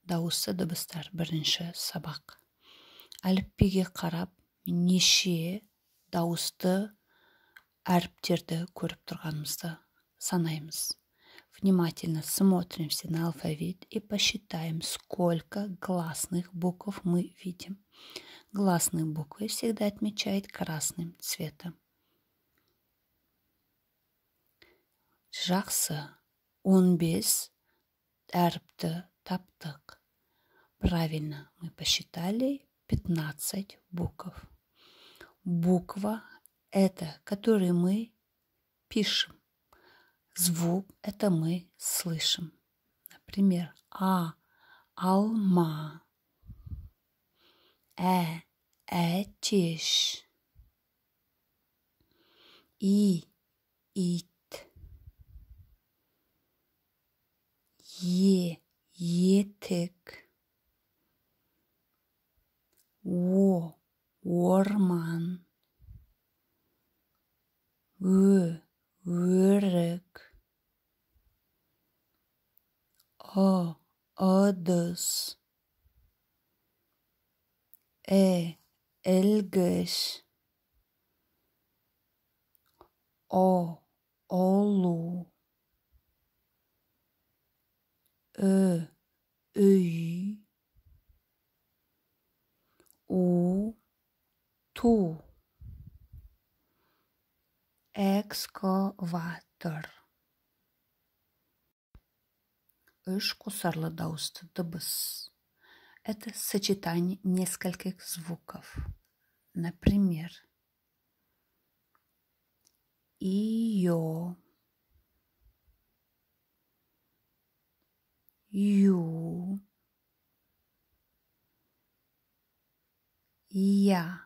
Дауысты дыбыстар бірінші сабақ. Әліппеге қарап, неше дауысты әріптерді көріп тұрғанымызды санаймыз. Внимательно смотримся на алфавит и посчитаем, сколько гласных букв мы видим. Гласные буквы всегда отмечают красным цветом. Жақсы, 15 әріпті таптық. Правильно, мы посчитали 15 букв. Буква – это, которую мы пишем. Звук – это мы слышим. Например, А – алма, Ә – әтеш, И – ит, Е – етік, О – орман, Ө – өрік, Ы – ыдыс, Э – ілгіш, О – ұлу, Ү – үй, У – ту. Экскаватор. Үш қосарлы дауысты дыбыс. Это сочетание нескольких звуков. Например, иё, ю, я.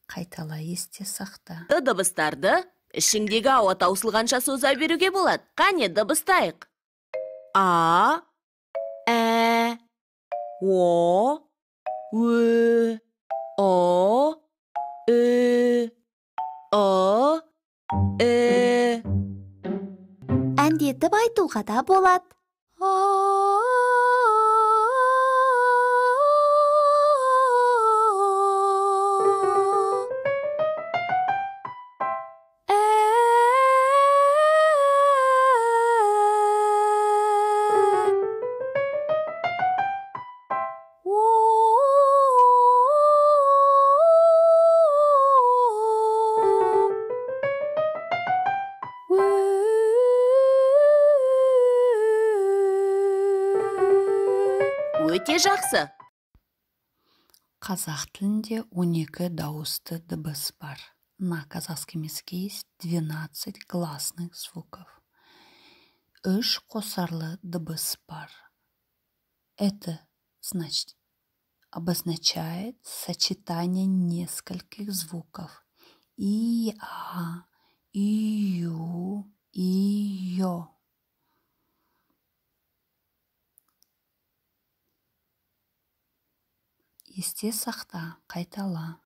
Қайтала, есте сақта. Дыбыстарды ішіңдегі ауа таусылғанша соза беруге болады. Қане, дыбыстайық. А, Ә, О, Ө, Ұ, Ү, Ы, І. Әндетіп айтуға да болады. Өте жақсы. Қазақ тілінде 12 дауысты дыбыс бар. На казахском языке есть 12 гласных звуков. Үш қосарлы дыбыс бар. Это значит, обозначает сочетание нескольких звуков. И, а, и, ю, и, ё. Есте сақта, қайтала.